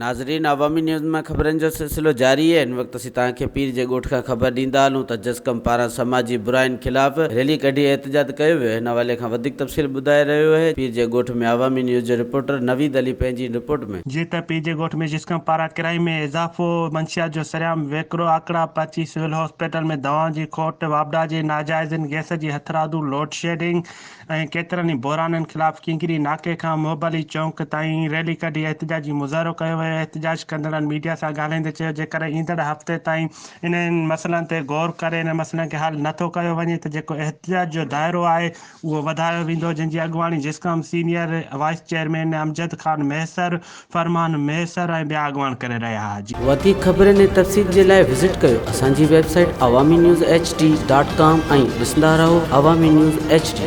ناظرين عوامي نيوز مان خبرن جو سلسلو جاري آهي هن وقت اسين توهان کي پير جي ڳوٺ کان خبر ڏيندا هلون ته جسقم پاران سماجي براين خلاف ريلي ڪڍي احتجاج ڪيو ويو هن حوالي کان وڌيڪ تفصيل ٻڌائي رهيو اهي پير جي ڳوٺ ۾ عوامي نيوز جو رپورٽر نويد علي پنهنجي رپورٽ ۾. جي ته پير جي ڳوٺ ۾ جسقم پاران ڪرائي ۾ اضافو، منشيات جو سرعام وڪرو، آڪڙا پهچي سول هاسپيٽل ۾ دوائن جي کوٽ، واپڊا جي ناجائزين گئس جي هٿرادو لوڊشيڊنگ، ۽ ڪيترن ئي بحرانن خلاف ڪينگري ناڪي کان محب علي چونڪ تائين ريلي ڪڍي احتجاجي مظاهرو ڪيو ويو، احتجاج ڪندڙن ميڊيا سان ڳالهائيندي چيو جيڪڏهن ايندڙ هفتي تائين انهن مسئلن تي غور ڪري انهن مسئلن کي حل نه ٿو ڪيو وڃي ته جيڪو احتجاج جو دائرو آهي اهو وڌايو ويندو جنهن جي اڳواڻي جسقم senior vice chairman Amjad Khan Mahesar, Farman Mahesar ۽ ٻيا اڳواڻ ڪري رهيا ها. وڌيڪ خبرن ۽ تفصيل جي لاء وزٽ ڪيو اسان جي website Awami news H D dot com ۽ ڏسندا رهو عوامي نيوز ايڇ ڊي.